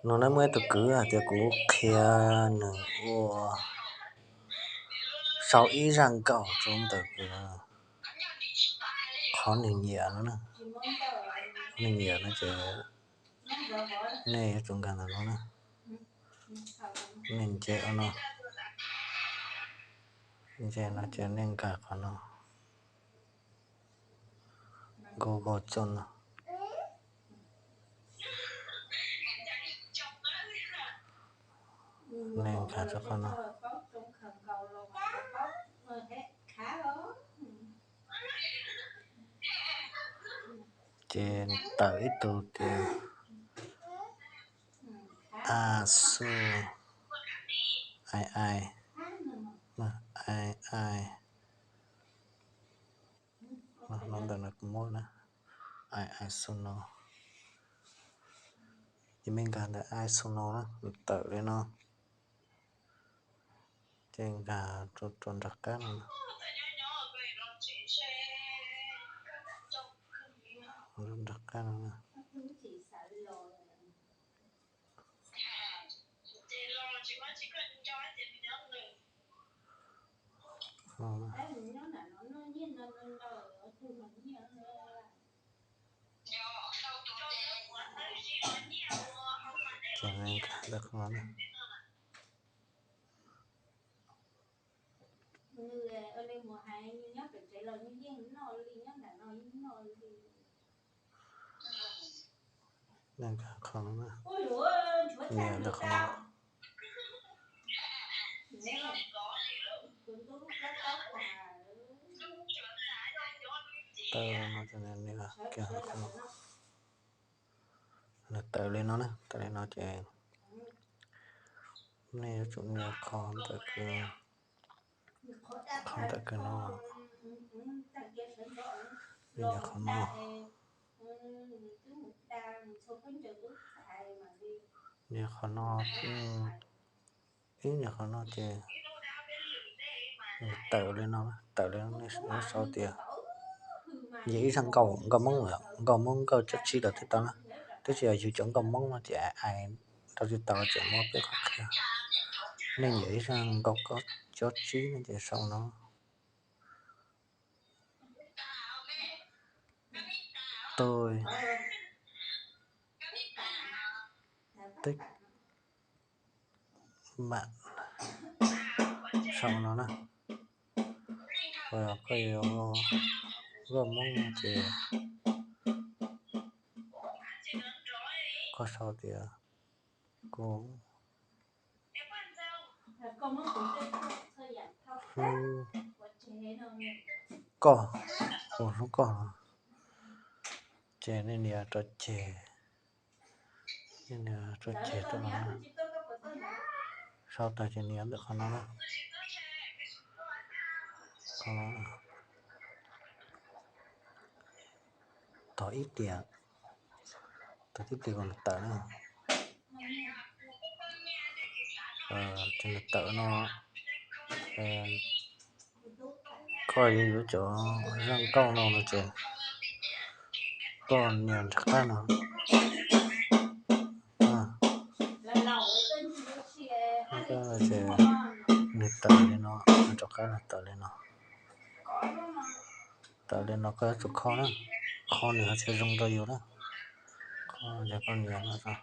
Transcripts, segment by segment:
No na muaj ib tug kwv hais tias kuv qhia nws ua sau ib zaj nkauj rau ntawm qhov nws nyiam no na. Nws nyiam no ces nej yuav tsum nkag ntawm no na. Nej nce no, nce no ces nej nkag qhov no, Google Chrome no. Nej nkag rau qhov no. Ces tawm ib tug tias A Su Ai Ai, Ai Ai, no ntawm no kuv muab na, Ai Ai Su no. Ces nej nkag ntawm Ai Su no na, tawm li no. Ces nkag rau nram qab no, nram qab no. Ces nkag ntawm qhov no na. Nkag qhov no na. Nias ntawm qhov no. Tawm no ces nias kiag qhov no. Nws tawm li no na, tawm li no ces nej yuav tsum nias qhov ntawm kws, qhov ntawm kws no, nias qhov no, nias qhov no, ib nias qhov no ces nws tawm li no, tawm li no nej sau tias yog ib zaj nkauj, nkauj Hmoob, nkauj Hmoob nkauj cob tsib los twb tau na. Tab sis yog yus cov nkauj Hmoob no ces hais rau tsis tau ces muab peb qhov qhia. Nej yog ib zaj nkauj cob tsib no ces sau no. Tôi thích bạn, sau no na. Koj yuav nkauj Hmoob no ces koj sau tias kuv hlub koj, kuv hlub koj, ces nej nias rau ceg, nej nias rau ceg rau no na. Sau tag ces nias ntawm qhov no na. Tos ib tiam, tos ib tiam kom nws tawm na. Ces nws tawm no, koj yuav yuav cov zaj nkauj no no ces koj nias nram qab no. Ces nws tawm li no, nws rov qab los tawm li no. Tawm li no koj yuav tsum kho na, kho nws ho thiaj zoo rau yus na. Kho ces koj nias no rau.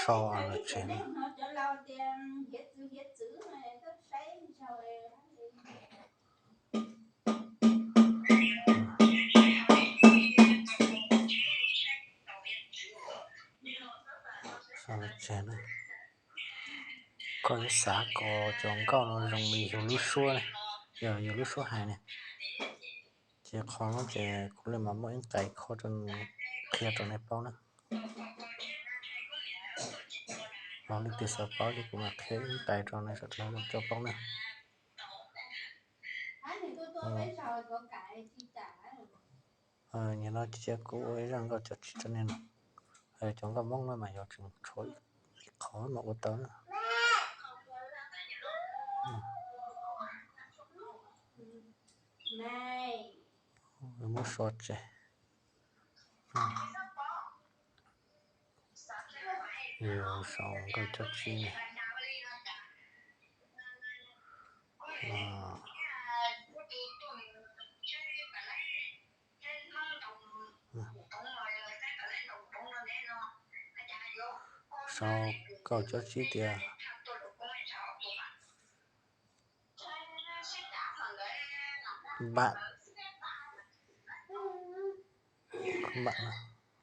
Sau los tseg na. Sau los tseg na. Koj yuav xav kom cov nkauj no zoo li yus lub suab, yog yus lub suab hais ne. Ces qhov no ces kuv li mam muab ib nqes kho rau, qhia rau nej paub na. Los leej twg xav paub ces kuv mam qhia ib nqes rau nej sawv daws tau paub na. Nim no cia kuv ua ib zaj nkauj cov tsis tso nej no. Cov nkauj Hmoob no mas yog tseem tshuav ib qho mas ua tau na. Muab so tseg. Yus sau nkauj cov tsib ne. Sau nkauj cov tsib tias bạn,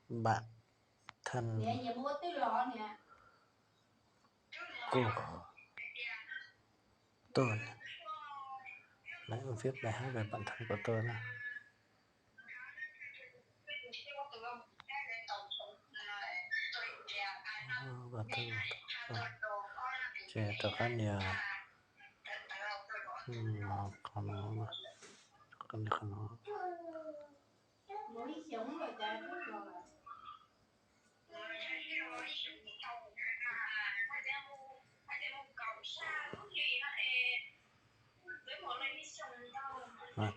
bạn thân, của tôi. Đấy, viết bài hát về bạn thân của tôi đó. Và tôi, ces rov qab nias qhov no, qhov no.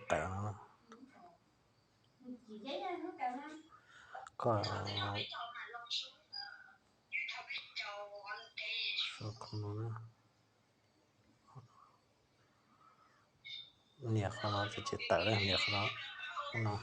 Tawm no. Koj, nias qhov no ces tsis tawm li, nias qhov no.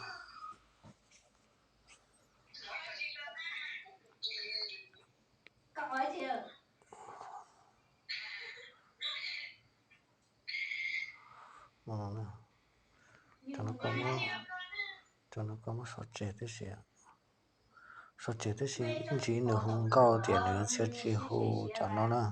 Cov no koj muab sau tseg tib si, sau tseg tib si, ib ntsis nws hu nkauj tias nws txhia tsis hu cov no na.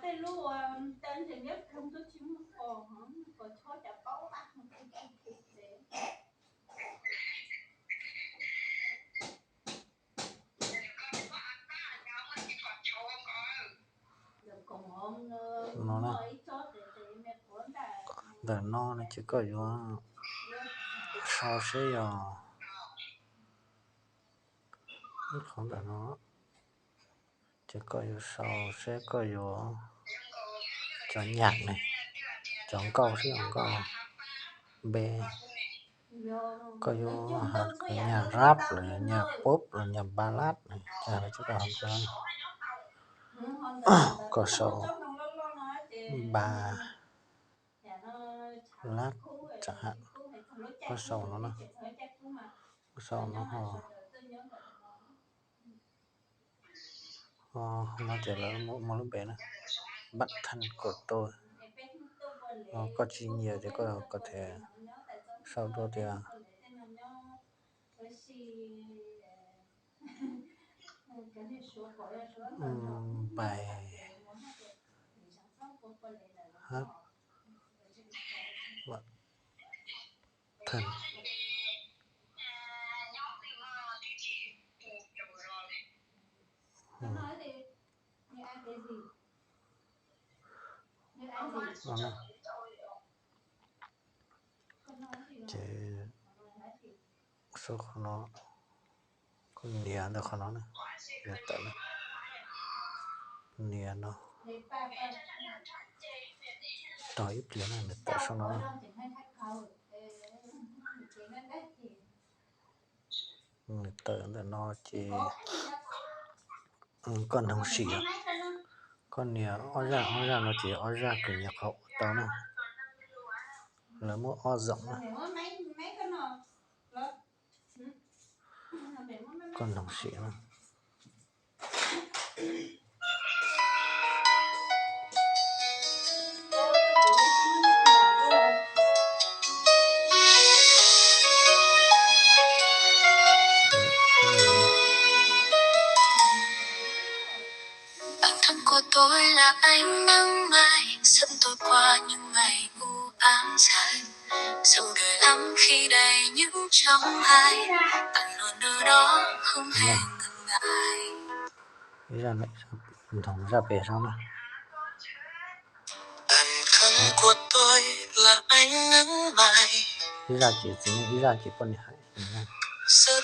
Tej lub ua ta ntshe neb kheej tuaj tsis muaj qos, qos chob cas paub a. No na, ntawm no no ces koj yuav sau seb yog ib qhov ntawm no, ces koj yuav sau seb koj yuav cov nhạc ne, cov nkauj seb yog nkauj npe, koj yuav hais nhạc rap los nhạc pop los nhạc ballad ne, ces lawv tsis tau hais. Koj sau ballad, koj sau no na, koj sau no ho no ces lawv muaj lub npe na, bạn thân của tôi. Koj tsis nyiam ces koj có thể sau dua tias bài hát bạn thân. Ces sau qhov no, koj nias ntawm qhov no, nias tawm, nias no, tos ib pliag na, nws tawm sau no. Nws tawm ntawm no ces koj noog sim, koj nias ob zaj, ob zaj no ces ob zaj kws nyiam qhov ua tau na. Lawv muab ob zoom na. Koj noog sim na. Bạn thân của tôi là anh nắng mai, dẫn tôi qua những ngày u ám dài. Sầu đời lắm khi đây những chẳng hay, bạn luôn ở đó không hề ngần ngại. Ib zaj pem saib na. Ib zaj ces txiv neej, ib zaj ces poj niam hais. Cov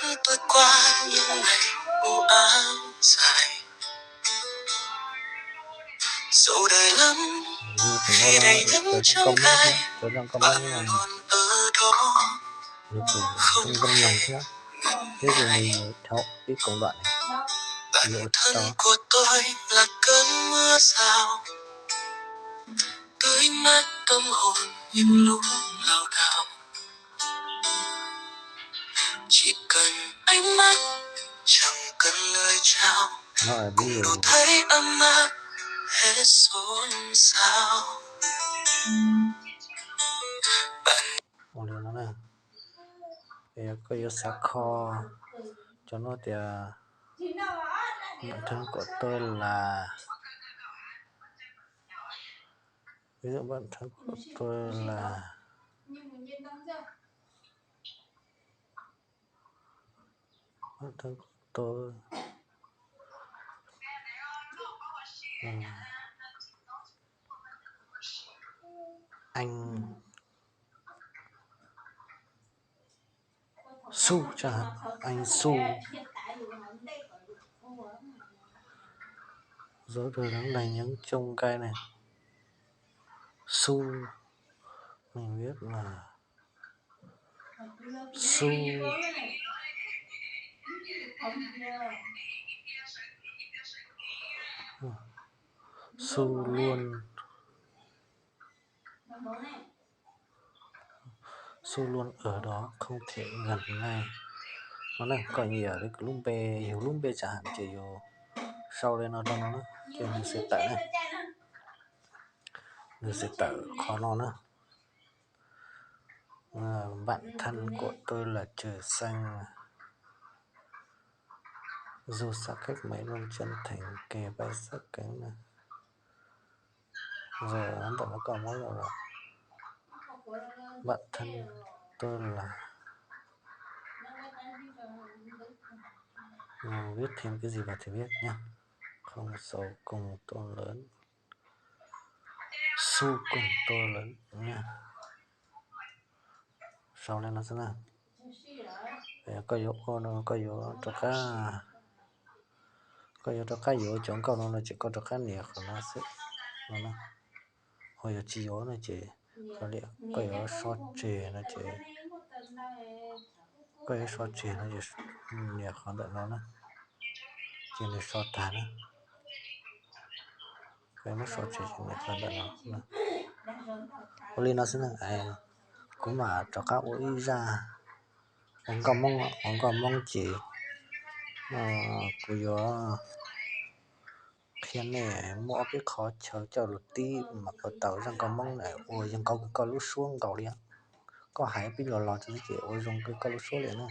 zaj nkauj Hmoob, cov zaj nkauj Hmoob no nws kuj zoo zoo thiab, thiab ces nws yuav dhau ib koom dam ne, yuav ua tau. Ua li no na, es koj yuav xav kho cov no tias bản thân của tôi là, ví dụ bản thân của tôi là, bản thân của tôi là anh Su chẳng hạn, anh Su. Dấu từ đứng đằng nhấn chung cái này. Su. Mình viết là Su. Su luôn Su luôn ở đó không thể ngần ngại. No na, koj nyiam li lub npe, yus lub npe tsam ham ces yus sau li no rau no na, ces nws xav tawm na. Nws xav tawm qhov no na. Bản thân của tôi là Trừ Xanh. Dù xa cách mấy luôn chân thành kề vai sát cánh na. Giờ ntawm no koj muab los, bản thân tôi là, viết thêm cái gì vào thì viết nhé. Không giàu cùng tôi lớn, Su cùng tôi lớn nha. Sau li no xwb na. Koj yuav ua no koj yuav rov qab, koj yuav rov qab yuav cov nkauj no no ces koj rov qab nias qhov no xwb no na. Ho yog tsis yuav no ces koj yuav so tseg no ces, koj yuav so tseg no ces nias qhov ntawm no na, ces nws so tag na. Koj muab so tseg ces nias qhov ntawm no. Ua li no xwb na, kuv mam rov qab ua ib zaj ua nkauj Hmoob, ua nkauj Hmoob ces kuv yuav qhia nej muaj ob peb qhov chaw coj lus tib mam ua tau zaj nkauj Hmoob na, ua zoo nkauj kawg koj lub suab nkaus li. Koj hais pib los los txog ces ua zoo kawg koj lub suab li na.